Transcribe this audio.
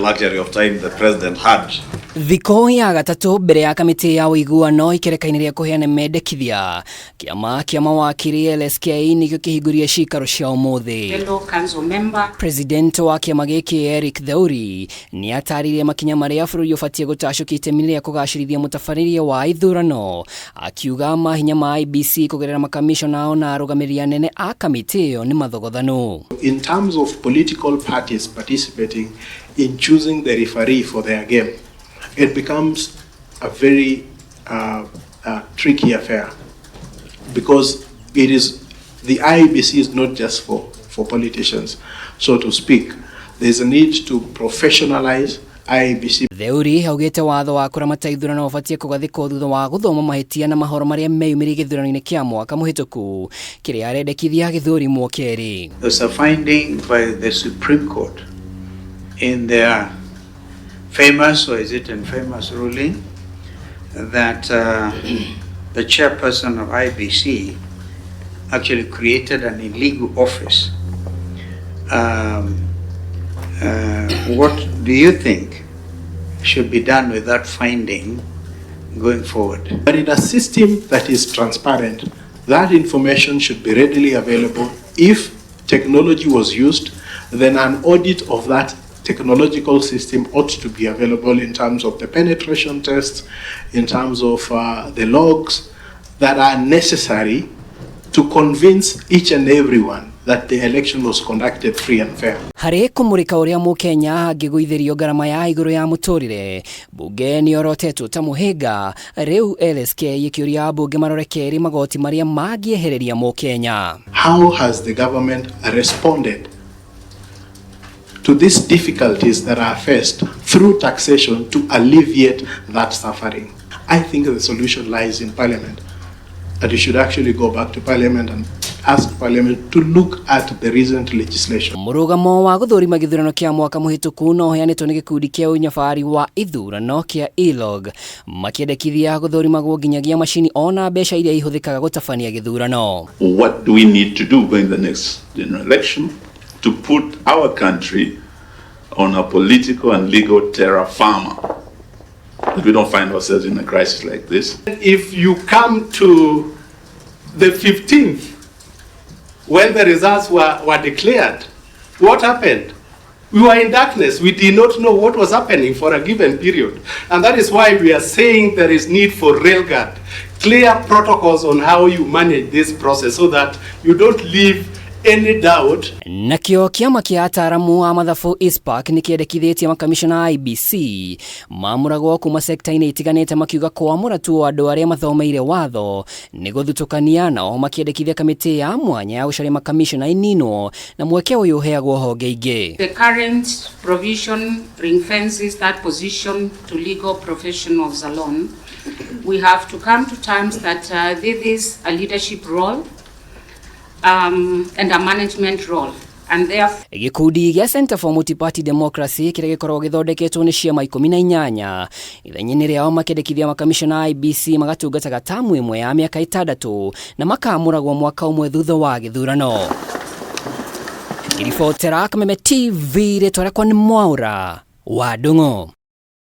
Luxury of time the president had. Thikũ ya gatatũ mbere ya kamĩtĩ ya ũiguano ikereka-inĩ rĩa kũheana mendekithia, kĩama kĩa mawakiri LSK nĩkĩo kĩhingũrire cikaro cia ũmũthĩ. Fellow council member. President wa kĩama gĩkĩ Eric Theuri nĩ atarĩirie makinya marĩa bũrũri ũbatiĩ gũtacũkia itemi rĩa kũgacĩrithia mũtabarĩre wa ithurano, akiuga mahinya ma IEBC kũgerera makamishona ona arũgamĩrĩri anene a kamĩtĩ ĩyo nĩ mathogothanu. In terms of political parties participating in choosing the referee for their game, it becomes a very tricky affair because it is the IEBC is not just for politicians, so to speak. There's a need to professionalize IEBC. Theuri augĩte watho wa kũramata ithurano ũbatiĩ kũgathĩkwo thutha wa gũthoma mahĩtia na mahoro marĩa meyumĩrie gĩthurano-inĩ kĩa mwaka mũhĩtũku, kĩrĩa arendekithia gĩthũrimwo kerĩ. There's a finding by the Supreme Court in their famous, or is it infamous, ruling that the chairperson of IEBC actually created an illegal office. What do you think should be done with that finding going forward? But in a system that is transparent, that information should be readily available. If technology was used, then an audit of that technological system ought to be available in terms of the penetration tests, in terms of the logs that are necessary to convince each and everyone that the election was conducted free and fair. Harĩ kũmũrĩka ũrĩa mũkenya angĩgũithĩrio ngarama ya igũrũ ya mũtũrĩre, bunge nĩyorotetwo ta mũhĩnga, rĩu LSK ĩkĩũria ambunge marore kerĩ magoti marĩa mangĩehereria mũkenya. How has the government responded to these difficulties that are faced through taxation to alleviate that suffering? I think the solution lies in Parliament. That you should actually go back to Parliament and ask Parliament to look at the recent legislation. Mũrũgamo wa gũthũrima gĩthurano kĩa mwaka mũhĩtũku no ũheanĩtwo nĩ gĩkundi kĩa ũnyabari wa ithurano kĩa ILOG, makĩendekithia gũthũrimagwo nginyagia macini ona mbeca iria ihũthĩkaga gũtabania gĩthurano. What do we need to do going the next general election to put our country on a political and legal terra firma, that we don't find ourselves in a crisis like this? If you come to the 15th, when the results were declared, what happened? We were in darkness. We did not know what was happening for a given period. And that is why we are saying there is need for railguard, clear protocols on how you manage this process so that you don't leave any doubt. Nakĩo kĩama kĩa ataramu a mathabu ICPAK nĩ kĩendekithĩtie makamishona a IEBC mamũragwo kuma sekta-inĩ itiganĩte, makiuga kwamũra tu andũ arĩa mathomeire watho nĩ gũthutũkania, nao makĩendekithia kamĩtĩ ya mwanya ya gũcaria makamishona ĩninwo na mweke ũyũ ũheagwo honge ingĩ. The current provision ring fences that position to legal professionals alone. We have to come to terms that this is a leadership role and a management role. And therefore, Gĩkundi gĩa Center for Multi-Party Democracy kĩrĩa gĩkoragwo gĩthondeketwo nĩ ciama 18 ithenya-inĩ rĩao makĩendekithia makamishona a IEBC magatungataga tamu ĩmwe ya mĩaka 6 na makamũragwo mwaka ũmwe thutha wa gĩthurano. Ngĩribotera Kameme TV, rĩtwa rĩakwa nĩ Mwaũra wa Ndung'u.